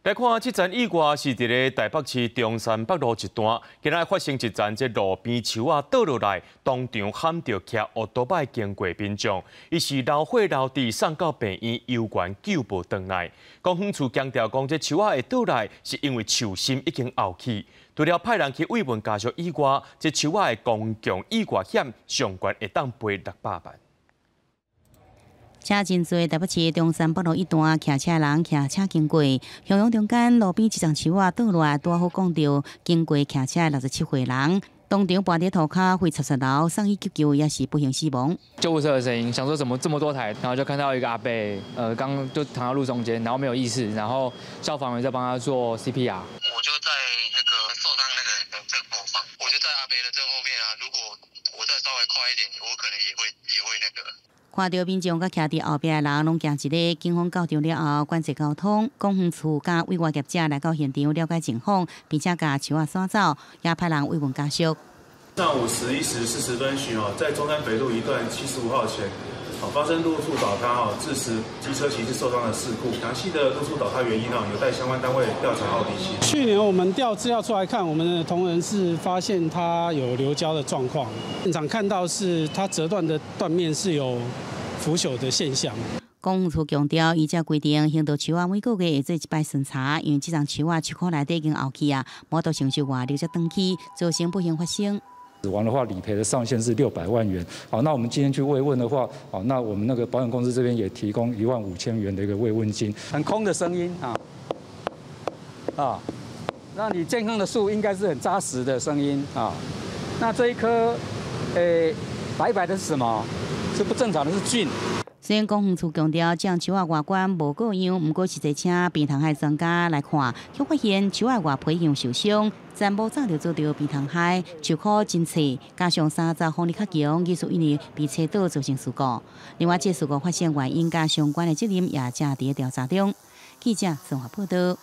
來看這層意外是佇咧台北市中山北路一段，今仔發生一層這路邊樹仔倒落來，當場撼著騎歐多擺經過民眾，伊是流血流滴送到病院，猶原救無轉來。公園處強調講，這樹仔會倒來是因為樹心已經凹去。除了派人去慰問家屬以外，這樹仔的公共意外險上懸會當賠600萬。車真濟，台北市中山北路一段，騎車人騎車經過，向陽中間路邊一叢樹仔倒落來，拄好摃著經過騎車67歲人，當場跋佇塗跤，血插插流，送醫急救也是不幸死亡。救護車的聲音，想說怎麼這麼多台，然後就看到一個阿伯，剛就躺在路中間，然後沒有意識，然後消防員在幫他做 CPR。我就在那個受傷那個人的正後方，我就在阿伯的正後面啊。如果我再稍微快一點，我可能也會那個。看著民眾佮徛佇後壁的人攏驚一个，警方到場了後管制交通，公園處佮委外業者來到現場了解情況，並且共樹仔徙走，也派人慰問家屬。上午11時40分許哦，在中山北路一段75號前，發生路柱倒塌哦，致使機車騎士受傷的事故。詳細的路柱倒塌原因哦，有待相關單位調查後釐清。去年我們調資料出來看，我們的同仁是發現它有流膠的狀況，現場看到是它折斷的斷面是有腐朽的現象。公園處強調，依照規定，行道樹仔每個月會做一擺巡查，因為這叢樹仔樹箍內底已經凹去啊，無法度承受外力才斷去，造成不幸發生。死亡的話，理賠的上限是600萬元。好，那我們今天去慰問的話，好，那我們那個保險公司這邊也提供15,000元的一個慰問金。很空的聲音啊，啊，那你健康的樹應該是很紮實的聲音啊。那這一棵，白白的是什麼？是不正常的，是菌。雖然公園處強調，這樣樹仔外觀無過樣，毋過實際請病蟲害專家來看，卻發現樹仔外皮有受傷，全無早就遭著病蟲害，樹箍真脆，加上三十風力較強，疑似因為被吹倒造成事故。另外，這事故發生原因佮相關的責任也正佇調查中。記者綜合報道。